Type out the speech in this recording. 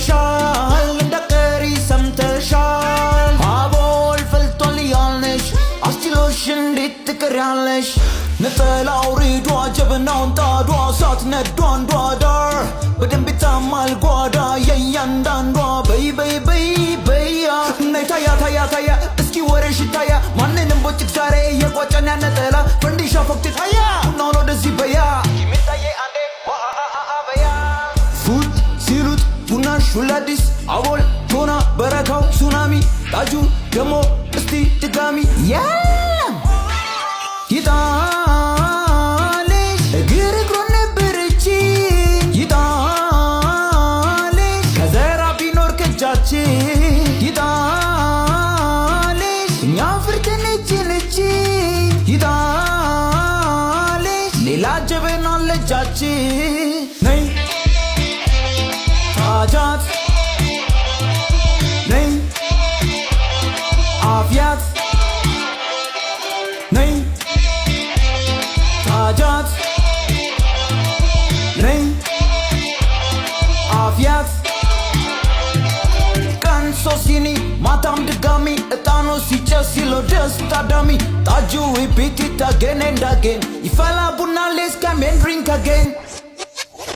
ሰምተሻል፣ እንዳቀሪ ሰምተሻል። አቦል ፈልቷል ያልንሽ አስችሎሽ እንዴት ትቀሪያለሽ? ነጠላው ሪዷ ጀበናውን ጣዷ እሳት ነዷ አንዷ ዳር በደንብ ይታማል ጓዳ የእያንዳንዷ። በይ በይ በይ በያ፣ ነይ ታያ ታያ ታያ፣ እስኪ ወሬሽ ታያ። ማንንም ቦጭቅ ዛሬ የቋጨን ያነጠላ ፈንዲሻ ፎክት ታያ ቡናውን ወደዚህ በያ። ፉት ሲሉት ቡናሽ ሁላዲስ አቦል ቶና በረካው ሱናሚ ጣጁ ደሞ እስቲ ድጋሚ የለም። ይጣልሽ እግር እግሩን ነበረች፣ ይጣልሽ ከዘራ ቢኖር ከእጃችን፣ ይጣልሽ እኛ ፍርትን እጅ ልጅ፣ ይጣልሽ ሌላ ጀበና ለእጃችን። ነይ ታጃት፣ ነይ አፍያት፣ ነይ ታጃት፣ ነይ አፍያት። ቀን 3 ሲኒ ማታም ድጋሚ እጣኑ ሲጨስ ሲለው ደስ ታዳሚ ጣጁ repeat it again and again። ይፈላ ቡና፣ let's come and drink again.